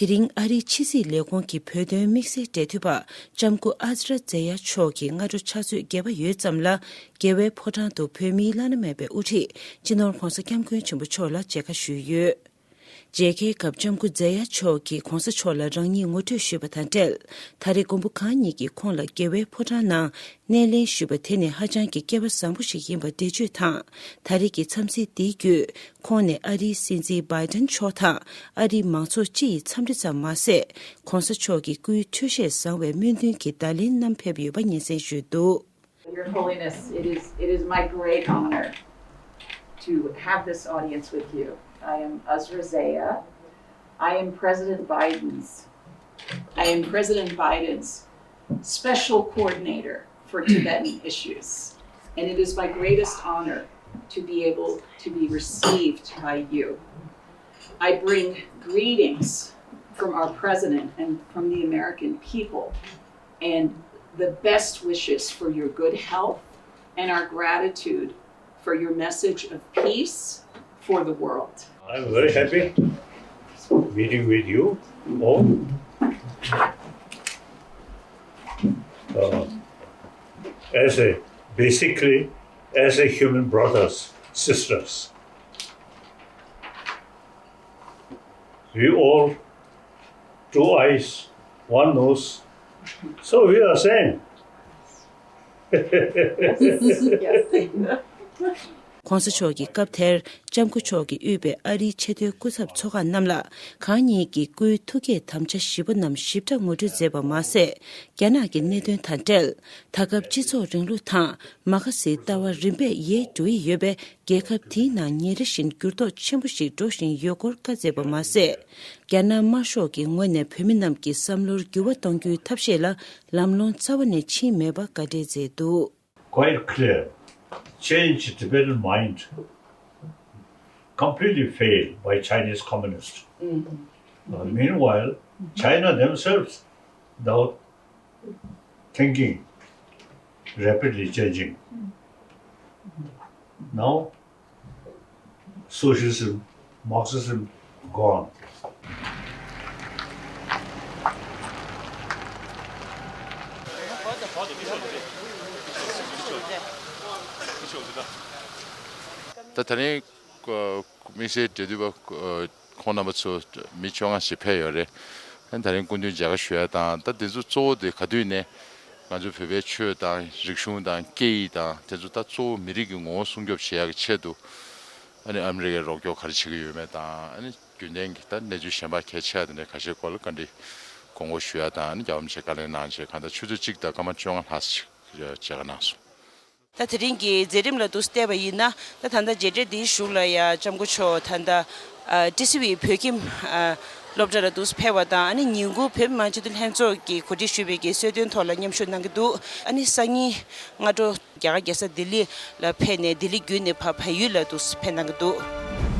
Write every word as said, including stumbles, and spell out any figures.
དེ་རིང་ཨ་རིའི་ཕྱི་སྲིད་ལས་ཁུངས་ཀྱི་བོད་དོན་དམིགས་བསལ་འབྲེལ་མཐུད་པ་ལྕམ་སྐུ་ཨ་ཛི་ར་ཛེ་ཡ་མཆོག་གིས་སྔ་དྲོ་ཕྱག་ཚོད་བརྒྱད་པ་ཡོལ་ཙམ་ལ། རྒྱལ་བའི་ཕོ་བྲང་དུ་བོད་མིའི་བླ་ན་མེད་པའི་དབུ་ཁྲིད་སྤྱི་ནོར་༧གོང་ས་༧སྐྱབས་མགོན་ཆེན་པོ་མཆོག་ལ་མཇལ་ཁ་ཞུས་ཡོད། མཇལ་ཁའི་སྐབས་ལྕམ་སྐུ་ཛེ་ཡ་མཆོག་གིས་༧གོང་ས་མཆོག་ལ་རང་ཉིད་ངོ་སྤྲོད་ཞུས་པ་དང་འབྲེལ། ད་རེས་མགོན་པོ་གང་ཉིད་ཀྱིས་ཁོང་ལ་རྒྱལ་བའི་ཕོ་བྲང་ནང་སྣེ་ལེན་ཞུས་པ་དེ་ནི་ཧ་ཅང་གི་སྐལ་བ་བཟང་པོ་ཞིག་ཡིན་པ་འགྲེལ་བརྗོད་དང་། ད་རེས་ཀྱི་འཚམས་གཟིགས་འདིའི་བརྒྱུད། ཁོང་ནས་ཨ་རིའི་སྲིད་འཛིན་བྷའི་ཏན་མཆོག་དང་ཨ་རིའི་མང་ཚོགས་སྤྱི་ཡི་འཚམས་འདྲི་ཙམ་མ་ཟད། ༧གོང་ས་མཆོག་གི་སྐུའི་འཕྲོད་བཞེས་བཟང་བའི་སྨོན་འདུན་གྱི་བརྡ་ལན་བསྣམས་ཕེབས་ཡོད་པ་སྙན་སེང་ཞུས་འདུག། Your Holiness, it is, it is my great honor to have this audience with you. I am Azra Zeya. I am President Biden's, I am President Biden's special coordinator for Tibetan issues, and it is my greatest honor to be able to be received by you. I bring greetings from our president and from the American people, and the best wishes for your good health and our gratitude for your message of peace for the world. I'm very happy meeting with you all. Uh, as a, basically, as a human brothers, sisters, we all two eyes, one nose. So we are same. ༸གོང་ས་མཆོག་གི་སྐབས་དེར་ལྕམ་སྐུ་མཆོག་གིས་དབུས་པའི་ཨ་རིའི་ཆེས་མཐོའི་སྐུ་ཚབ་ཚོགས་ཁག་རྣམས་ལ་གང་ཉིད་ཀྱི་སྐུའི་ཐུགས་བསྐྱེད་དམ་བཅའ་བཞི་པོ་རྣམས་ཞིབ་ཕྲ་ངོ་སྤྲོད་མཛད་པ་མ་ཟད། རྒྱ་ནག་གི་གནད་དོན་དང་འབྲེལ། ད་སྐབས་སྤྱི་ཚོགས་རིང་ལུགས་དང་མ་ཁ་སིའི་ལྟ་བ་རིམ་པས་ཡལ་འགྲོ་ཡི་ཡོད་པས། རྒྱལ་ཁབ་དེའི་ནང་ཉིན་རེ་བཞིན་འགྱུར་ལྡོག་ཆེན་པོ་ཞིག་འགྲོ་བཞིན་ཡོད་སྐོར་བཀའ་སྩལ་པ་མ་ཟད། རྒྱ་ནག་དམར་ཤོག་གི་ངོས་ནས་བོད་མི་རྣམས་ཀྱི་བསམ་བློར་འགྱུར་བ་གཏོང་རྒྱུའི་ཐབས་ཤེས་ལ་ལམ་ལྷོང་རྩ་བ་ནས་ཕྱིན་མེད་པ་བཀའ་འགྲེལ་མཛད་འདུག། Quite clear. Change Tibetan mind completely failed by Chinese communists. Uh, meanwhile, China themselves, without thinking, rapidly changing. Now, socialism, Marxism, gone. ད་ད་རིང་དམིགས་བསལ་འབྲེལ་མཐུད་པ་ཁོང་རྣམ་པ་ཚོ་མི་བཅོ་ལྔ་ཞིག་ཕེབས་ཡོད་རེད། ད་རིང་སྐུ་མདུན་མཇལ་ཁ་ཞུ་ཡ་དང་། ད་དེ་ཚོ་གཙོ་བོ་དེ་ག་དུས་ནས་ང་ཚོ་བོད་པའི་ཆོས་དང་རིག་གཞུང་དང་སྐད་ཡིག་དང་དེ་ཚོ་ད་གཙོ་བོ་མི་རིགས་ཀྱི་ངོ་བོ་སྲུང་སྐྱོབ་བྱེད་ཡག་གི་ཆེད་དུ། ཨ་ནི་ཨ་མི་རི་ཀས་རོགས་སྐྱོར་ག་རེ་བྱེད་ཀྱི་ཡོད་མེད་དང་། ཨ་ནི་རྒྱུན་ལྡན་གྱི་ད་གནས་ཚུལ་གཞན་པ་གལ་ཆེ་བ་དེ་འདྲའི་ཁ་ཤས་སྐོར་ལ་བཀའ་འདྲི་དགོངས་སྐོར་ཞུ་ཡ་དང་། ཨ་ནི་རྒྱལ་བ་རིན་པོ་ཆེས་བཀའ་ལན་གནང་བྱས། གང་ལྟར་ཆུ་ཚོད་གཅིག་དང་སྐར་མ་བཅོ་ལྔ་ལྷག་ཙམ་ཞིག་མཇལ་ཁ་གནང་སོང་། ད་དེ་རིང་གི་མཛད་རིམ་ལ་འདུག་བལྟས་པ་ཡིན་ན། ད་ད་ལྟ་མཇལ་འཕྲད་འདིའི་གཞུག་ལ་ཡ་ལྕམ་སྐུ་མཆོག་ད་ལྟ་ཨ་ཊི་སི་ཝི་བོད་ཁྱིམ་ཨ་སློབ་གྲྭ་ལ་འདུག་ཕེབས་པ་དང་། ཨ་ནི་ཉིན་གུང་བོད་མི་མང་སྤྱི་འཐུས་ལྷན་ཚོགས་ཀྱིས་གོ་སྒྲིག་ཞུས་པའི་གི་གསོལ་སྟོན་ཐོག་ལ་མཉམ་ཞུགས་གནང་གི་འདུག། ཨ་ནི་སང་ཉིན་སྔ་དྲོ་རྒྱ་གར་རྒྱལ་ས་ལྡི་ལི་ལ་ཕེབས་ནས། ལྡི་ལི་བརྒྱུད་ནས་ཕར་བལ་ཡུལ་ལ་འདུག་ཕེབས་གནང་གི་འདུག།